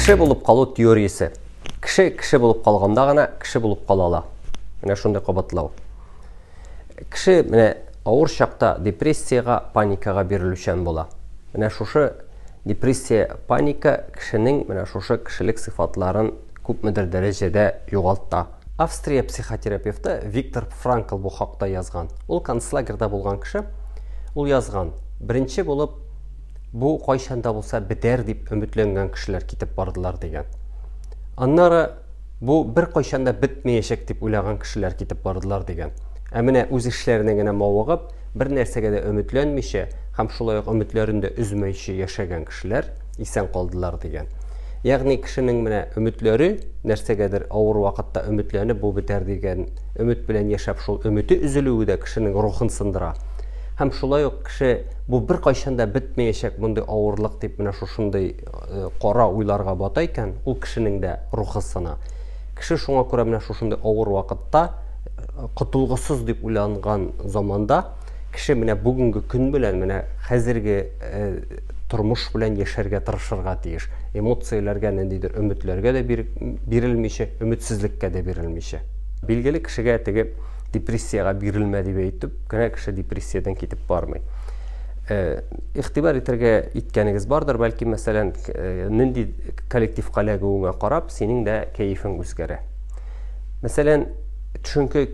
Кеше булып калу теориясе. Кеше кеше булып калганда гына кеше булып кала ала. Менә шундый кабатлау. Кеше менә авыр чакта депрессиягә, паникага бирелүчән була. Менә шушы депрессия, паника кешенең менә шушы кешелек сыйфатларын күпмедер дәрәҗәдә югалта. Австрия психотерапевты Виктор Франкл бу хакта язган. Ул концлагерьда булган кеше. Ул язган, беренче булып бу кайчан да булса бетәр дип өметләнгән кешеләр китеп бардылар дигән. Аннары бу беркайчан да бетмәячәк дип уйлаган кешеләр китеп бардылар дигән. Ә менә үз эшләренә генә мавыгып, бер нәрсәгә дә өметләнмичә һәм шулай ук өметләрен дә өзмәйчә яшәгән кешеләр исән калдылар дигән. Ягъни кешенең менә өметләре нәрсәгәдер авыр вакытта өметләнеп бу бетәр дигән өмет белән яшәп шул өмете өзелүе дә кешенең рухын сындыра. Һәм шулай ук кеше бу беркайчан да бетмәячәк мондый авырлык дип менә шушындый кара уйларга бата икән, ул кешенең дә рухы сына. Кеше шуңа күрә менә шушындый авыр вакытта котылгысыз дип уйланган заманда кеше менә бүгенге көн белән, менә хәзерге тормыш белән яшәргә тырышырга тиеш. Эмоцияләргә, ниндидер өметләргә дә бирелмичә, өметсезлеккә дә бирелмичә. Билгеле, кешегә теге депрессиягә бирелмә дип әйтеп кенә кеше депрессиядән китеп бармый. Игътибар итәргә иткәнегез бардыр, бәлки, мәсәлән, нинди коллективка эләгүеңә карап, синең дә кәефең үзгәрә. Мәсәлән, төшенке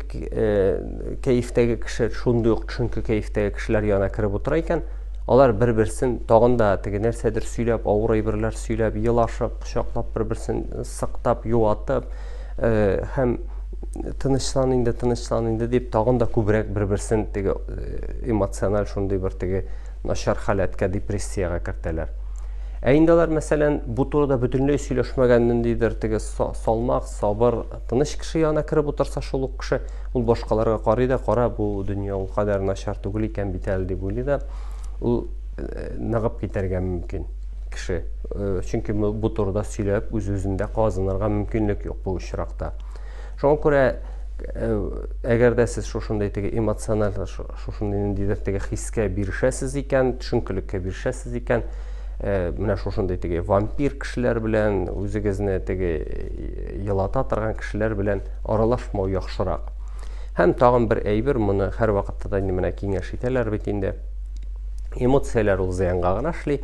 кәефтәге кеше шундый ук төшенке кәефтәге кешеләр янына кереп утыра икән, алар бер-берсен тагын да теге нәрсәдер сөйләп, авыр әйберләр сөйләп, елашып, кочаклап, бер-берсен сыктап, юатып, һәм тынычлан инде, тынычлан инде дип тагын да күбрәк бер-берсен теге эмоциональ шундый бер теге начар халәткә, депрессиягә кертәләр. Ә инде алар, мәсәлән, бу турыда бөтенләй сөйләшмәгән ниндидер теге салмак, сабыр, тыныч кеше янына кереп утырса, шул ук кеше, ул башкаларга карый да, кара, бу дөнья ул кадәр начар түгел икән бит әле дип уйлый да, ул ныгып китәргә мөмкин кеше. Чөнки бу турыда сөйләп, үз-үзендә казынырга мөмкинлек юк бу очракта. Шуңа күрә, әгәр дә сез шушындый теге эмоциональ, шушындый ниндидер теге хискә бирешәсез икән, төшенкелеккә бирешәсез икән, менә шушындый теге вампир кешеләр белән, үзегезне теге елата торган кешеләр белән аралашмау яхшырак. Һәм тагын бер әйбер, моны һәрвакытта да инде менә киңәш итәләр бит инде. Эмоцияләр ул зыянга гына эшли.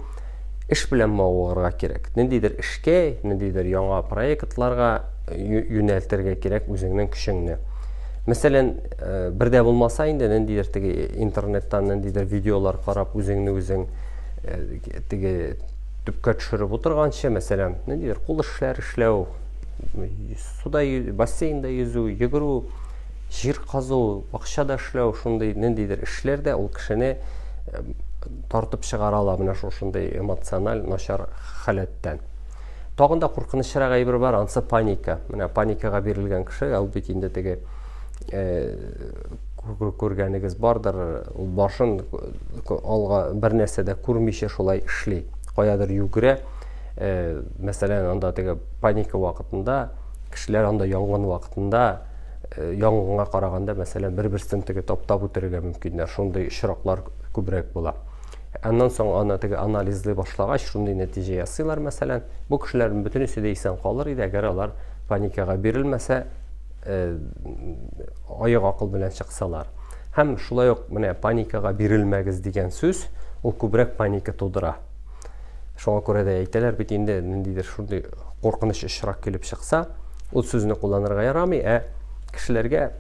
Эш белән мавыгырга кирәк. Ниндидер эшкә, ниндидер яңа проектларга юнәлтергә кирәк үзеңнең көчеңне. Мәсәлән, бер дә булмаса инде ниндидер теге интернеттан ниндидер видеолар карап үзеңне үзең теге төпкә төшереп утырганчы, мәсәлән, ниндидер кул эшләр эшләү, суда бассейнда йөзү, йөгерү, җир казу, бакчада эшләү, шундый ниндидер эшләр дә ул кешене тартып чыгара ала менә шушындый эмоциональ начар халәттән. Тагын да куркынычрак әйбер бар, ансы паника. Менә паникага бирелгән кеше, ул бит инде теге күргәнегез бардыр, ул башын алга бер нәрсә дә күрмичә шулай эшли. Каядыр йөгерә. Мәсәлән, анда теге паника вакытында, кешеләр анда янгын вакытында, янгынга караганда, мәсәлән, бер-берсен теге таптап үтерергә мөмкиннәр. Шундый очраклар күбрәк була. Аннан соң аны теге анализлый башлагач, шундый нәтиҗә ясыйлар, мәсәлән, бу кешеләрнең бөтенесе дә исән калыр иде, әгәр алар паникага бирелмәсә, аек акыл белән чыксалар. Һәм шулай ук менә паникага бирелмәгез дигән сүз, ул күбрәк паника тудыра. Шуңа күрә дә әйтәләр бит инде, ниндидер шундый куркыныч очрак килеп чыкса, ул сүзне кулланырга ярамый, ә кешеләргә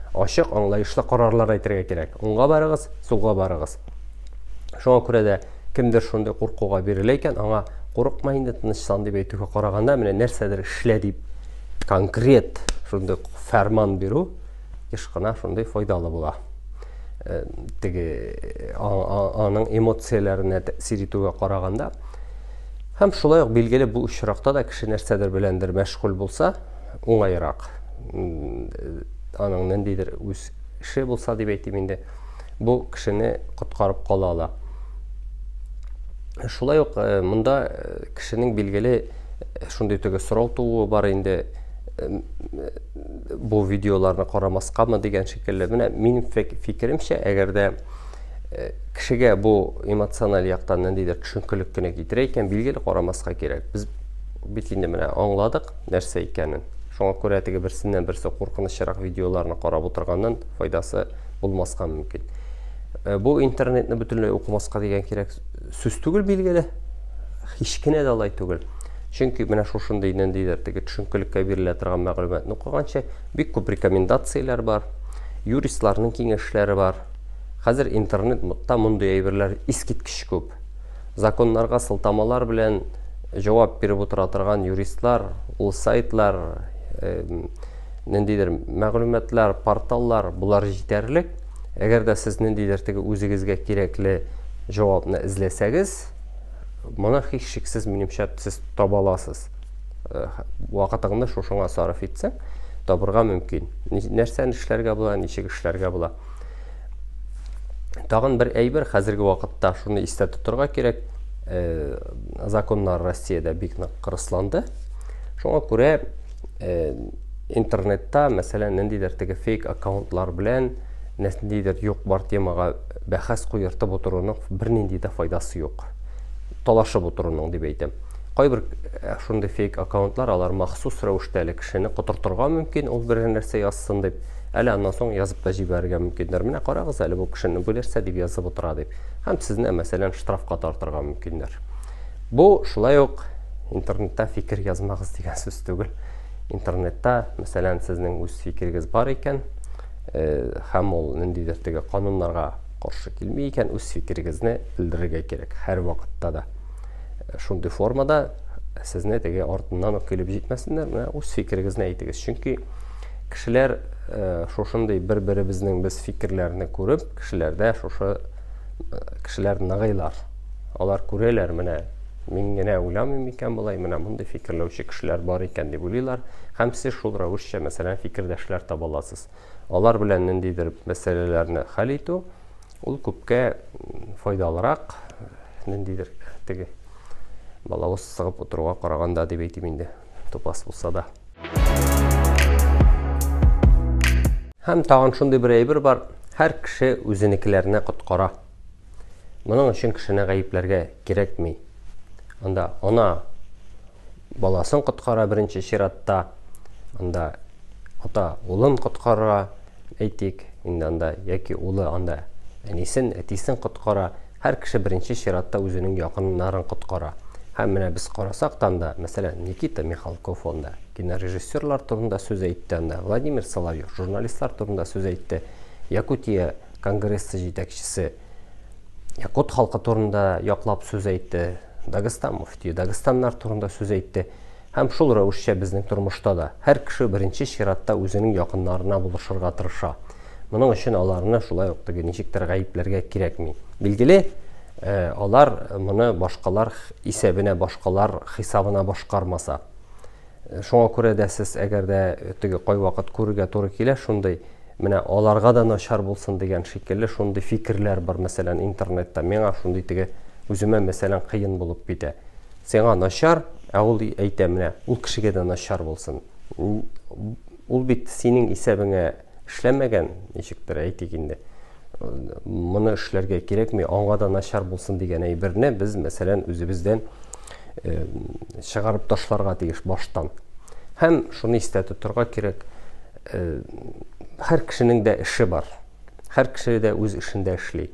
ачык, аңлаешлы карарлар әйтергә кирәк. Уңга барыгыз, сулга барыгыз. Шуңа күрә дә кемдер шундый куркуга бирелә икән, аңа курыкма инде, тынычлан дип әйтүгә караганда, менә нәрсәдер эшлә дип конкрет шундый фәрман бирү еш кына шундый файдалы була. Теге аның эмоцияләренә тәэсир итүгә караганда. Һәм шулай ук билгеле бу очракта да кеше нәрсәдер беләндер мәшгуль булса, уңайрак. Аның ниндидер үз эше булса дип әйтим инде, бу кешене коткарып кала ала. Шулай ук монда кешенең билгеле шундый теге сорау тууы бар инде, бу видеоларны карамаскамы дигән шикелле. Менә минем фикеремчә, әгәр дә Кешегә бу эмоциональ яктан ниндидер төшенкелек кенә китерә икән, билгеле карамаска кирәк. Без бит инде менә аңладык нәрсә икәнен. Шуңа күрә теге берсеннән берсе куркынычрак видеоларны карап утырганнан файдасы булмаска мөмкин. Бу интернетны бөтенләй укымаска дигән кирәк сүз түгел билгеле. Һич кенә дә алай түгел. Чөнки менә шушындый ниндидер теге төшенкелеккә бирелә торган мәгълүматны укыганчы бик күп рекомендацияләр бар, юристларның киңәшләре бар. Хәзер интернетта мондый әйберләр искиткеч күп. Законнарга сылтамалар белән җавап биреп утыра торган юристлар, ул сайтлар, ниндидер мәгълүматлар, порталлар, болар җитәрлек. Әгәр дә сез ниндидер теге үзегезгә кирәкле җавапны эзләсәгез, моны һичшиксез, минемчә, сез таба аласыз. Вакытыңны шушыңа сарыф итсәң, табырга мөмкин. Нәрсәне эшләргә була, ничек эшләргә була. Тагын бер әйбер, хәзерге вакытта шуны истә тотырга кирәк, законнар Россиядә бик нык кырысланды. Шуңа күрә интернетта, мәсәлән, ниндидер теге фейк аккаунтлар белән ниндидер юк бар темага бәхәс куертып утыруның бернинди дә файдасы юк. Талашып утыруның дип әйтәм. Кайбер шундый фейк аккаунтлар алар махсус рәвештә әле кешене котыртырга мөмкин, ул берәр нәрсә язсын дип. Әле аннан соң язып та җибәрергә мөмкиннәр. Менә карагыз әле бу кешене бу нәрсә дип язып утыра дип. Һәм сезне, мәсәлән, штрафка тартырга мөмкиннәр. Бу шулай ук интернетта фикер язмагыз дигән сүз түгел. Интернетта, мәсәлән, сезнең үз фикерегез бар икән, һәм ул ниндидер теге кануннарга каршы килми икән, үз фикерегезне белдерергә кирәк һәр вакытта да. Шундый формада сезне теге артыннан ук килеп җитмәсеннәр, менә үз фикерегезне әйтегез. Чөнки кешеләр шушындый бер-беребезнең без фикерләрне күреп, кешеләрдә шушы кешеләр ныгыйлар. Алар күрәләр, менә мин генә уйламыйм икән болай, менә мондый фикерләүче кешеләр бар икән дип уйлыйлар. Һәм сез шул рәвешчә, мәсәлән, фикердәшләр таба аласыз. Алар белән ниндидер мәсьәләләрне хәл итү, ул күпкә файдалырак, ниндидер теге балавыз сыгып утыруга караганда дип әйтим инде, тупас булса да. Һәм тагын шундый бер әйбер бар, һәр кеше үзенекеләрне коткара. Моның өчен кешене гаепләргә кирәкми. Анда ана баласын коткара беренче чиратта, анда ата улын коткара, әйтик, инде анда яки улы анда әнисен, әтисен коткара. Һәр кеше беренче чиратта үзенең якыннарын коткара. Һәм менә без карасак та анда, мәсәлән, Никита Михалков анда кинорежиссерлар турында сүз әйтте анда, Владимир Соловьев журналистлар турында сүз әйтте, Якутия конгрессы җитәкчесе якут халкы турында яклап сүз әйтте, Дагестан мөфтие дагестаннар турында сүз әйтте. Һәм шул рәвешчә безнең тормышта да һәр кеше беренче чиратта үзенең якыннарына булышырга тырыша. Моның өчен аларны шулай ук теге ничектер гаепләргә кирәкми. Билгеле, алар моны башкалар исәбенә, башкалар хисабына башкармаса. Шуңа күрә дә сез әгәр дә теге кайвакыт күрергә туры килә шундый, менә аларга да начар булсын дигән шикелле шундый фикерләр бар, мәсәлән, интернетта. Миңа шундый теге үземә, мәсәлән, кыен булып китә. Сиңа начар, ә ул әйтә, менә ул кешегә дә начар булсын. Ул бит синең исәбеңә эшләмәгән, ничектер әйтик инде. Моны эшләргә кирәкми, аңа да начар булсын дигән әйберне без, мәсәлән, үзебездән чыгарып ташларга тиеш баштан. Һәм шуны истә тотырга кирәк, һәр кешенең дә эше бар. Һәр кеше дә үз эшендә эшли.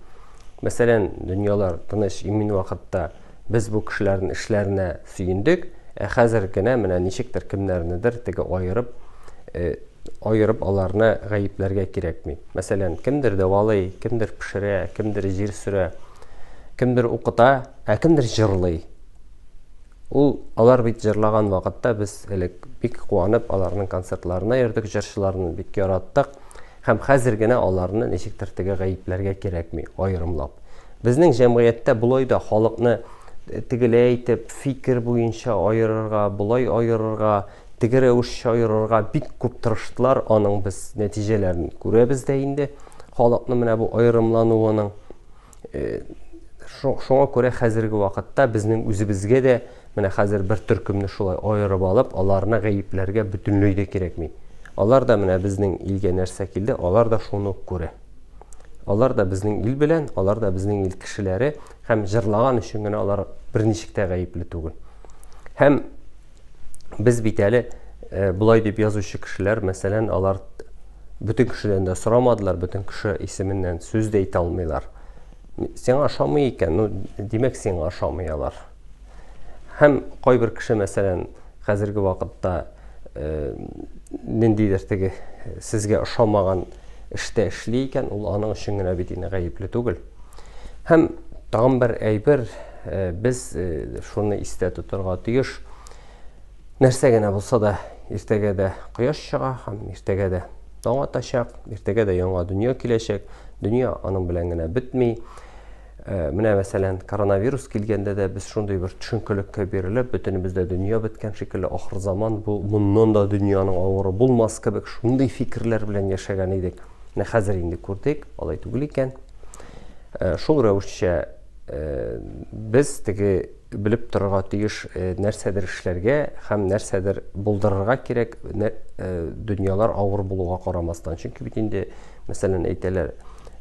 Мәсәлән, дөньялар тыныч, имин вакытта без бу кешеләрнең эшләренә сөендек, ә хәзер генә менә ничектер кемнәрнедер теге аерып, аерып аларны гаепләргә кирәкми. Мәсәлән, кемдер дәвалый, кемдер пешерә, кемдер җир сөрә, кемдер укыта, ә кемдер җырлый. Ул алар бит җырлаган вакытта без элек бик куанып аларның концертларына йөрдек, җырчыларны бик яраттык. Һәм хәзер генә аларны ничектер теге гаепләргә кирәкми, аерымлап. Безнең җәмгыятьтә болай да халыкны тегеләй итеп фикер буенча аерырга, болай аерырга, теге рәвешчә аерырга бик күп тырыштылар, аның без нәтиҗәләрен күрәбез дә инде. Халыкны менә бу аерымлануының шуңа күрә хәзерге вакытта безнең үзебезгә дә менә хәзер бер төркемне шулай аерып алып, аларны гаепләргә бөтенләй дә кирәкми. Алар да менә безнең илгә нәрсә килде, алар да шуны ук күрә. Алар да безнең ил белән, алар да безнең ил кешеләре һәм җырлаган өчен генә алар берничек тә гаепле түгел. Һәм без бит әле э, болай дип язучы кешеләр, мәсәлән, алар бөтен кешедән дә сорамадылар, бөтен кеше исеменнән сүз дә әйтә алмыйлар. Сиңа ошамый икән, ну, димәк, сиңа ошамый алар. Һәм кайбер кеше, мәсәлән, хәзерге вакытта э, ниндидер теге сезгә ошамаган эштә эшли икән, ул аның өчен генә бит инде гаепле түгел. Һәм тагын бер әйбер, э, без э, шуны истә тотарга тиеш. Нәрсә генә булса да, иртәгә дә кояш чыга һәм иртәгә дә таң атачак, иртәгә дә яңа дөнья киләчәк. Дөнья аның белән генә бетми. Э, менә мәсәлән, коронавирус килгәндә дә без шундый бер төшенкелеккә бирелеп, бөтенебез дә дөнья беткән шикелле, ахыр заман бу, моннан да дөньяның авыры булмас кебек, шундый фикерләр белән яшәгән идек. Менә хәзер инде күрдек, алай түгел икән. Э, шул рәвешчә э, без теге белеп торырга тиеш нәрсәдер эшләргә һәм нәрсәдер булдырырга кирәк, дөньялар авыр булуга карамастан. Чөнки бит инде, мәсәлән, әйтәләр,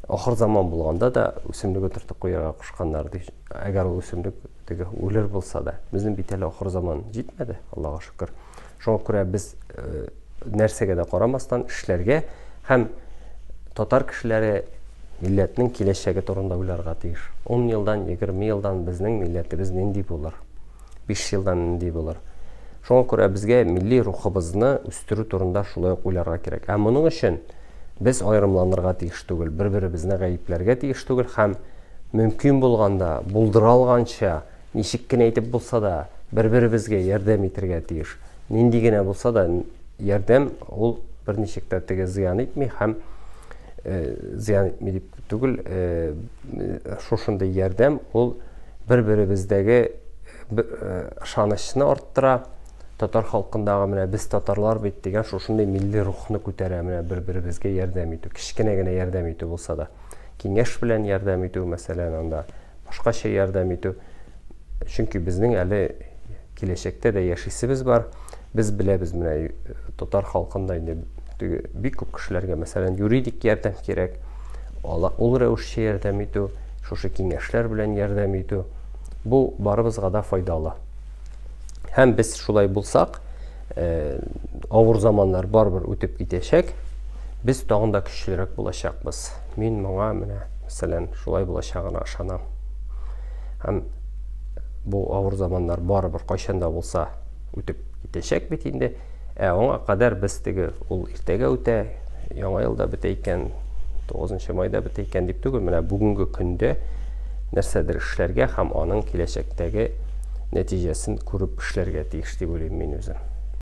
ахыр заман булганда да үсемлек утыртып куярга кушканнар ди. Әгәр ул үсемлек теге үлер булса да. Безнең бит әле ахыр заман җитмәде, Аллага шөкер. Шуңа күрә без нәрсәгә дә карамастан эшләргә һәм татар кешеләре милләтнең киләчәге турында уйларга тиеш. 10 елдан, 20 елдан безнең милләтебез нинди булыр? 5 елдан нинди булыр? Шуңа күрә безгә милли рухыбызны үстерү турында шулай ук уйларга кирәк. Ә моның өчен без аерымланырга тиеш түгел, бер-беребезне гаепләргә тиеш түгел һәм мөмкин булганда, булдыра алганча, ничек кенә итеп булса да, бер-беребезгә ярдәм итергә тиеш. Нинди генә булса да ярдәм ул берничек тә теге зыян итми һәм э, зыян итми дип түгел, э, шушындый ярдәм ул бер-беребездәге э, ышанычны арттыра, татар халкындагы менә без татарлар бит дигән шушындый милли рухны күтәрә, менә бер-беребезгә ярдәм итү, кечкенә генә ярдәм итү булса да, киңәш белән ярдәм итү, мәсәлән, анда башкача ярдәм итү. Чөнки безнең әле киләчәктә дә яшисебез бар. Без беләбез, менә э, татар халкында инде бик күп кешеләргә, мәсәлән, юридик ярдәм кирәк. Ала, ул рәвешчә ярдәм итү, шушы киңәшләр белән ярдәм итү. Бу барыбызга да файдалы. Һәм без шулай булсак, э, авыр заманнар барыбер үтеп китәчәк. Без тагын да көчлерәк булачакбыз. Мин моңа менә, мәсәлән, шулай булачагына ышанам. Һәм бу авыр заманнар барыбер кайчан да булса үтеп китәчәк бит инде. Ә аңа кадәр без теге ул иртәгә үтә, яңа елда бетә икән, 9 майда бетә икән дип түгел, менә бүгенге көндә нәрсәдер эшләргә һәм аның киләчәктәге нәтиҗәсен күреп эшләргә тиеш дип уйлыйм мин үзем.